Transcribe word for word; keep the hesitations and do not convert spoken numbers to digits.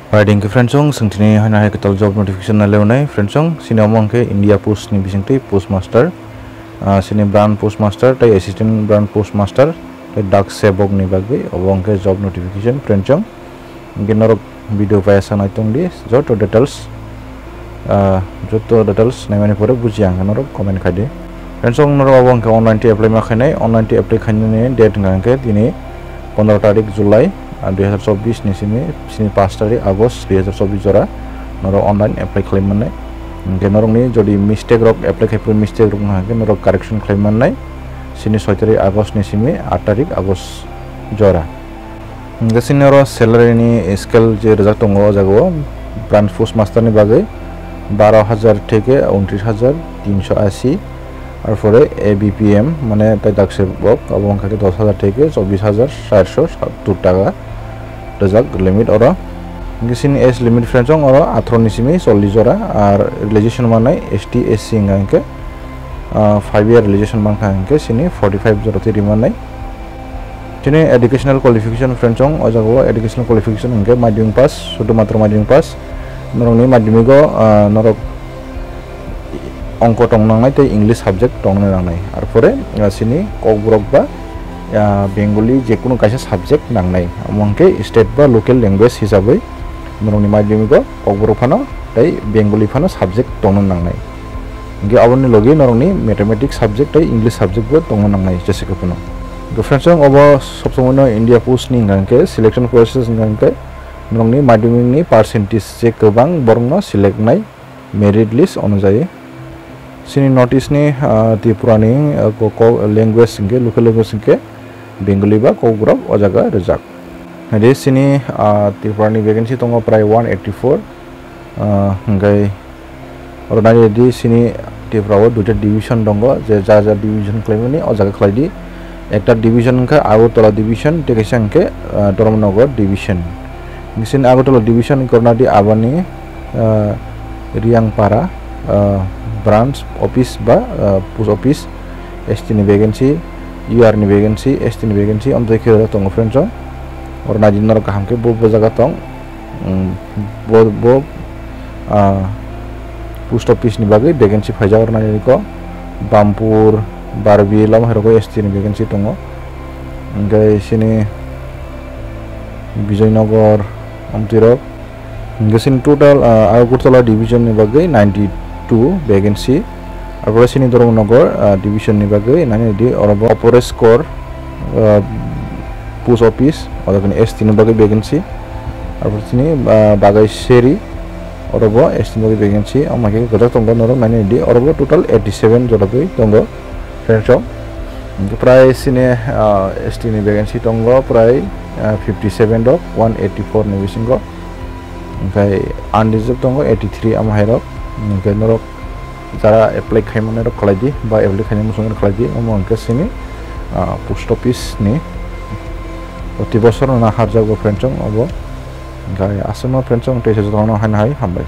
Hai, thank you, friends, song, sengtini haina hai kwtal job notification na leonai, friends, song, sini omo hwnkhe India Post ni bisingtwi postmaster, ah, sini branch postmaster, tei assistant branch postmaster, tei dak sebok ni bagwi, obo hwnkhe job notification, friends, song. Hwnkhe norok video bai asa nai tong di, joto details, ah, joto details naimani pore buji ang norok comment khai di. Friends, song, norok abo hwnkhe online twi apply ma khainai, online twi apply khainani date hwnkha hwnkhe tini pondro tarik July, ah, dui hazar chobbish ni simi, sini paanch tarik August dui hazar chobbish jora norok online apply khlai mannai. Hwnkhe norokni jodi mistake rok, apply khai phuru mistake rok wngkha hwnkhe norok correction khlai mannai sini soi tarik August ni simi aat tarik August jora. Hwnkhe sini oro salary ni scale je rijak tongo o jaga o, branch postmaster ni bagwi baro hajar theke untris hajar tinsho ashi, arpore A B P M, mane tai dak sebok, abo wngkha khe dos hajar theke chobbish hajar charsho sattur taka rijak limit oro. Hwnkhe sini age limit, friends, song, oro atharo ni simi chollish jora, ar relaxation manai S T S C wngkha hwnkhe, ah, five year relaxation mankha hwnkhe sini forty five jora twi rimannai. Chini educational qualification, friends, song, o jaga o educational qualification hwnkhe madhyamik pass, sudhumatro madhyamik pass. Norokni madhyamik o, ah, norok ongko tong nangnai tei English subject tong nangnai. Arpore, ah, sini Kokborok ba, ah, Bengali je kunu kaisa subject nangnai. Omo hwnkhe state ba local language hisabwi norokni madhyamik o Kokborok phano tei Bengali phano subject tongna nangnai. Hwnkhe aboni logi norokni mathematics subject tei English subject bo tongna nangnai jesa khe phano. Hwnkhe, friends, song, obo sob somoi no India Post ni hwnkha hwnkhe selection process hwnkha hwnkhe norokni madhyamik ni percentage se kwbang borok no select nai merit list onujai. Sini notice ni, ah, Tripura ni, ah, ko-, ko-, language hwnkhe, local language hwnkhe Bengali ba Kokborok o jaga rijak. Naidi sini, ah, Tripura ni vacancy tongo prai one eighty four, ah, hwnkhe oro naidi sini Tripura o duita division tongo, je ja ja division khlaimani o jaga khlai di. Ekta division wngkha Agartala division, tei kaisa hwnkhe, ah, Dharmanagar division. Sini Agartala division korna di aboni, ah, Riangpara, ah, branch office ba, ah, post office, S T ni vacancy, U R ni vacancy, S T ni vacancy, amtwi khe oro tongo, friends, o. Oro naidi norok kaham khe bo, bo jaga tong. Umm, bo, bo, ah, post office ni bagwi vacancy phaijak oro naidi ko. Bampur, Barbil, omo hai rogo S T ni vacancy tongo. Hwnkhe sini Bijoynagar, amtwi rok. Hwnkhe sini total, ah, Agartala division ni bagwi ninety two vacancy. Arpore sini Dharmanagar, ah, division ni bagwi nani di oro bo Operaskor, ah, post office, oro kini S T ni bagwi vacancy. Arpore sini, ah, Bagaiseri, oro bo S T ni bagwi vacancy. Omo khe kwchak tongo norok nani di oro bo total eighty seven jora twi tongo, friends, o. Hwnkhe prai sini, ah, S T ni vacancy tongo prai, ah, fifty seven rok, one eighty four ni bisingo. Hwnkhe unreserved tongo eighty three, omo hai rok. Hwnkhe norok jara apply khai mani rok khlai di, ba apply khaina muchung rok khlai di, omo hwnkhe sini, ah, post office ni proti bosor no harjak bo, friends, o obo. Hwnkhe aswkno, friends, o tei se jotono haino hai hambai.